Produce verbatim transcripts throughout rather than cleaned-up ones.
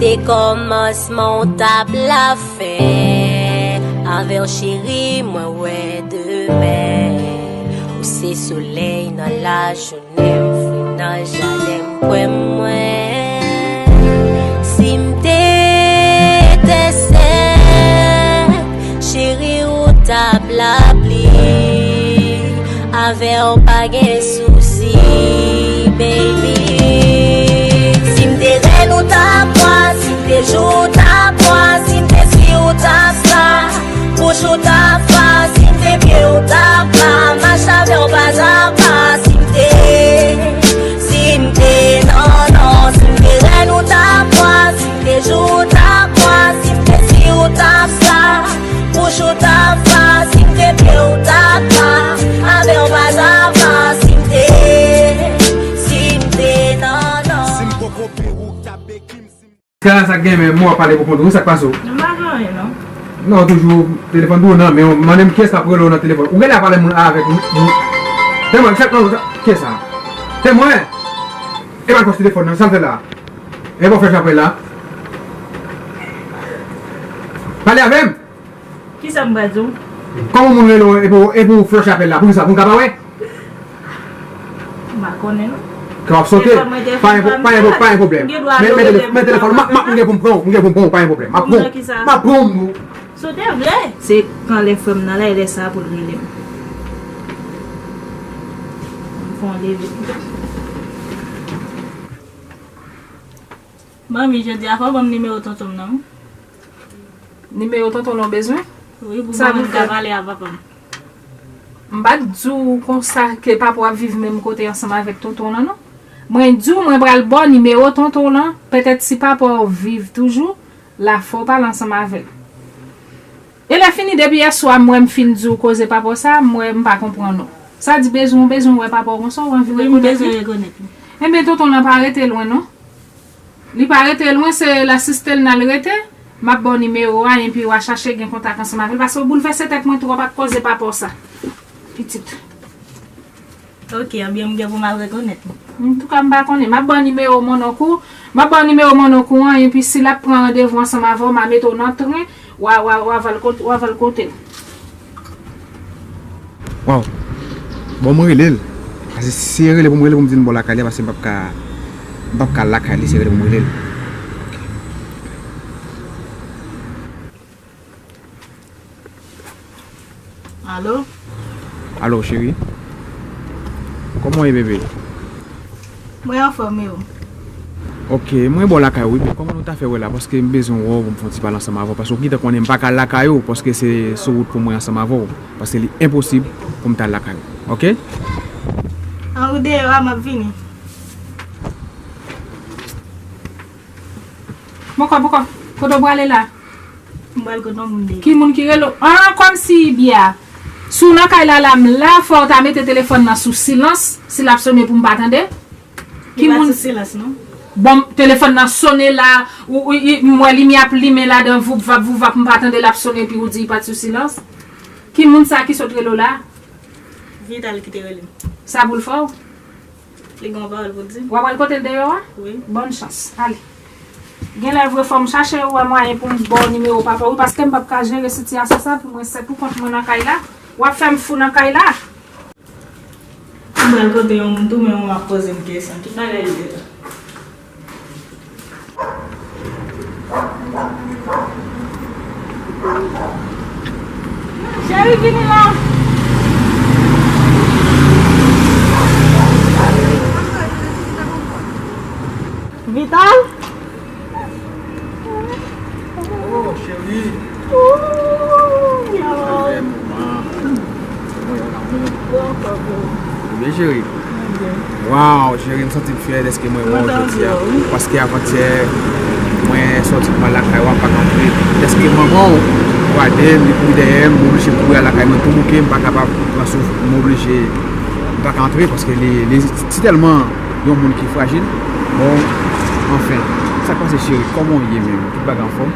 Se kòmansman w t ap lafen. Avè w cheri, mwen wè demen. Ou se solèy nan lajounen, m fri nan jaden, m kwè mwen. Si m te etensèl, cheri, ou t ap lapli. Avè w pa gen sousi, baby. Si m te rèn, ou t ap bwa. Si m te jou, ou t ap bwa. Si m te si, ou t ap sa. Bouch, ou t ap fa. Si m te pye, ou t ap la. Mache avè w pa a pa. Si m te, si m te, non, non. Si m te rèn, ou t ap bwa. Si m te jou, ou t ap bwa. Si m te si, ou t ap sa. Bouch, ou t ap fa. Si m te pye, ou t ap la. Avè w pa a pa. Si m te, si m te, non, non. Si m poko pewouk, t ap beki m, si m Sa, sa k gen, men mwen w ap pale pou kont ou, wi, sa k pase w? M pa gen anyen, non. Non, toujou telefòn toujou nan men w, mande m kiyès k ap rele w nan telefòn. Ou genlè ap pale moun avèk moun, moun. Tèmwen, sa, non, sa, kiyès sa? Tèmwen! E pa l pòs telefòn nan, sa l fè la? E pa w fè chapèl la? Pale avè m! Kisa m pral di w? Kòman moun rele w epi w, epi w flush apèl la? Poukisa? Pou m ka pa wè? M pa konnen non. Kè w ap sote? Telefòn mwen te pa gen, pa gen, pa gen pwoblèm. Men, men telefòn, men telefòn, m ap, m ap, m gen pou m pran w, m gen pou m pran w, pa gen pwoblèm. M ap pran w, m ap pran w. Sote vle. Se kan lè frè m nan la, e lè sa pou l rele m. M fè yon leve. Manmi, jodi a fò w ban m nimewo tonton m nan, wi. Nimewo tonton w bezwen? Wi, pou mwen ka pale a papa m. M pa t di w konsa ke papa w ap viv menm kote ansanm avèk tonton w lan, non. Mwen di w, mwen pral ba w nimewo tonton w lan, petèt si papa w viv toujou, la fò w pale ansanm avè l. E lè fini, depi yèswa, m wè m fin di w koze papa w sa, m wè m pa konprann ou. Sa di bezwen w, bezwen w wè papa w konsa, w anvi rekonèt li? Wi, m bezwen rekonèt li. Enben, tonton w lan pa rete lwen, non. Li pa rete lwen, se la Sistèl n al rete. M ap ba w nimewo a, enpi w a chache gen kontak ansanm avè l, paske w boulvèse tèt mwen twòp ak koze papa w sa. Pitit. Ok, ebyen, m gen pou m al rekonèt li. Antouka, m pa konnen. M ap ba w nimewo monnonk ou. M ap ba w nimewo monnonk ou an, enpi si l ap pran randevou ansanm avè w, m a mete w nan tren, w a, w a, w a va l kot-, w a va l kote l. Waw. Bon, mwen rele l. Paske si se rele pou mwen rele pou m di l m bò lakay li a, paske m p ap ka, m p ap ka al lakay li, se rele pou mwen rele l. Alo? Alo, cheri. Kòman w ye, bebe? Mwen anfòm, e ou? Ok, mwen bò lakay ou, wi, men kòman nou ta fè wè la? Paske m bezwen wè w pou m fè yon ti pale ansanm avè w, paske ou gentan konnen m pa ka al lakay ou, paske se sou wout pou mwen ansanm avè w, paske li enposib pou m ta al lakay ou, ok? An ou deyò a, m ap vini. Poko, poko, kote w prale la? M pral kote yon moun deyò. Ki moun ki rele w? Ah, kòmsi bya. Si w nan kay la, la, m la, fò w ta mete telefòn nan sou silans, si l ap sone pou m pa tande. Ki moun? Li pa sou silans, non. Bon, telefòn nan sone la, ou, ou, i, m wè limyè ap limen ladan, voup vap, voup vap, m pa tande l ap sone, epi ou di li pa t sou silans. Ki moun sa ki sot rele w la? Vital ki te rele m. Sa pou l fè w? Li gen yon pawòl pou l di m. W ap al kote l deyò a? Wi. Bòn chans. Ale. Genlè vre fò m chache wè mwayen pou m ba w nimewo papa w, wi, paske m p ap ka jere sitiyasyon sa pou mwen, se pou kont mwen nan kay la. W ap fè m fou nan kay la. M pral kote yon moun tou, men yon moun ap poze m kesyon. Ki bagay li ye la? Cheri, vini la. Vital? Oh, cheri. Ooh, Vital. Mwen, mwen, mwen. Ou byen, cheri? Mwen byen. Waw, cheri, m santi m fyè dèske mwen wè w jodi a. Paske avantyè, mwen sòti pou m al lakay ou, m pa ka antre. Dèske manman w gade m, li kouri dèyè m, m oblije kouri al lakay mwen tou bouke, m pa kapab pran souf, m oblije, m pa ka antre paske li, li si tèlman yon moun ki frajil. Bon, anfen, sa k pase, cheri? Kòman w ye menm? Tout bagay anfòm?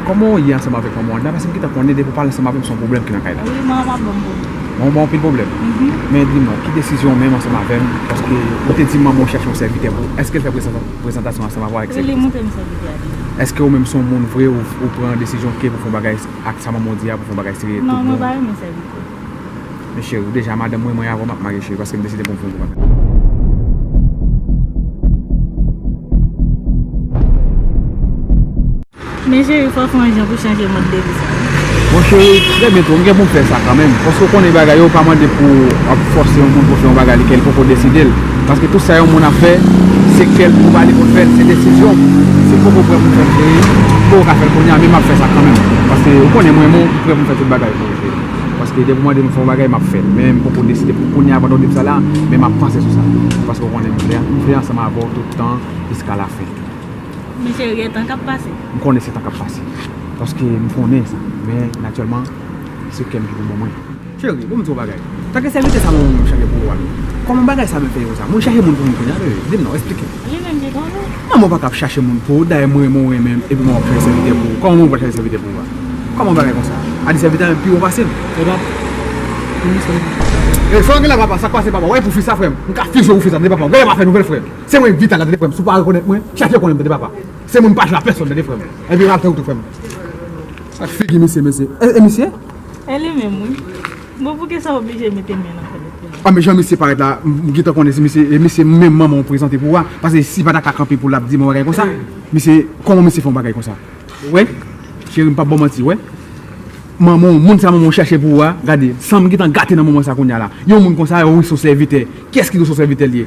Kòman w ye ansanm avèk manman w la? Paske m gentan konnen depi w pale ansanm avè m, se yon pwoblèm ki nan kay la. Wi, manman m ap ban m pwoblèm. Manman w ban w anpil pwoblèm? Mhm. Men di m non, ki desizyon w menm ansanm avè m? Paske ou te di manman w chèche yon sèvitè pou ou. Èske l fè prezan-, prezantasyon ansanm avè w avèk sèvitè? Wi, li montre m sèvitè a deja. Èske ou menm se yon moun vre ou, ou pran desizyon ke pou fè yon bagay ak sa manman w di a, pou fè yon bagay serye? Non, mwen pa renmen sèvitè. Men cheri, ou deja madanm mwen, mwen avè w m ap marye cheri, paske m deside pou m fè yon bagay. Men cheri, fò w fè yon jan pou chanje mòd de vi sa. Bon cheri, trè byento, m gen pou m fè sa kanmenm. Paske w konnen bagay yo pa mande pou w ap fòse yon moun pou fè yon bagay li ke l poko deside l. Paske tout sa yon moun ap fè, se kè l pou ba li pou l fè l, se desizyon. Si l poko prè pou l fè l, cheri, poko ka fè l kounye a, men m ap fè sa kanmenm. Paske ou konnen mwen, mwen, m prè pou m fè tout bagay pou ou, cheri. Paske depi w mande m fè yon bagay, m ap fè l. Men m poko deside pou kounye a, pandan w di m sa la, men m ap panse sou sa. Paske ou konnen m vle, m vle ansanm avè w tout tan, jiska lafen. Men cheri, e tan k ap pase. M konnen se tan k ap pase. Paske m konnen sa. Men, natirèlman, se kè m ki pou ban mwen. Cheri, bon m di w yon bagay. Tanke sèvitè sa mwen menm chache pou ou a, kòman bagay sa menm fè ye konsa? Moun chache moun pou moun kounye a, bebe. Di m non, eksplike m. Li menm li konnen. Manman w pa ka ap chache moun pou ou, dayè mwen renmen w renmen m, epi manman w ap chache sèvitè pou ou. Kòman manman w pral chache sèvitè pou ou a? Kòman bagay konsa? A di sèvitè a menm pi wo pase m. E fò gen la papa, sa k pase papa? Wè pou fi sa frè m. M ka fizye w pou fi sa, tande papa. Gade pa fè nouvèl frè m. Se mwen vital la, tande frè m. Si w pa rekonèt mwen, chache konnen m, tande papa. Se mwen m pa jwe a pèsonn, tande frè m. Epi w ap fè ou tou frè m. Ak figi misye, mesye. E, e misye? E li menm, wi. Bon, poukisa w oblije mete men nan fè de pou mwen? A, men jan misye parèt la, m, m gentan konnen si misye, e misye menm manman w prezante pou ou a. Paske si pa ta ka kanpe pou l ap di m yon bagay konsa, misye, kòman misye fè yon bagay konsa? Wè, cheri, m p ap ba w manti, wè. Manman w, moun sa manman w chache pou ou a, gade, san m gentan gate nan moman sa kounye a la. Yon moun konsa, wi, se yon sèvitè. Kiyès ki di w se yon sèvitè l ye?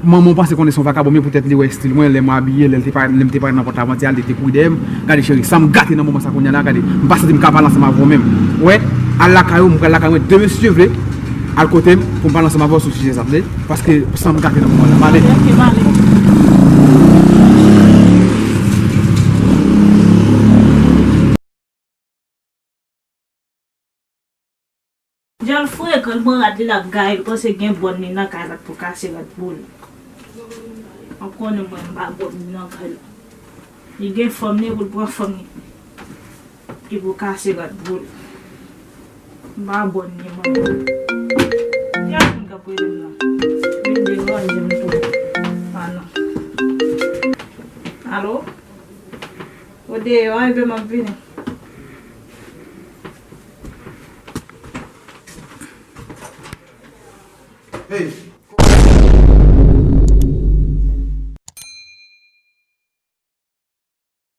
Manman w panse konnen se yon vakabon, men poutèt li wè estil mwen, lè mwen abiye, lè l te pa, lè m te parèt nan pòt la avantyè a, li te kouri dèyè m. Gade, cheri, sa m gate nan moman sa kounye a la, gade, m pa santi m ka pale ansanm avè w menm. Wè, al lakay ou, m pral lakay mwen demen si Dye vle, al kote m, pou m pale ansanm avè w sou sijè sa, tande? Paske san m gate nan moman sa, m ale. Ok, ok, m ale. Jan l frekan, l pran rad li, l ap gaye, l panse gen bòn li nan kay la pou kase rad pou li. Ou konnen mwen, m pa bòn li nan kay la. Li gen fanm li pou l pran fanm li. Li pou kase rad pou li. M pa bòn li, mwen. Ki ap moun k ap rele m nan? Vin deranje m tou. Ah non. Alo? Ou deyò, enben m ap vini. Hey,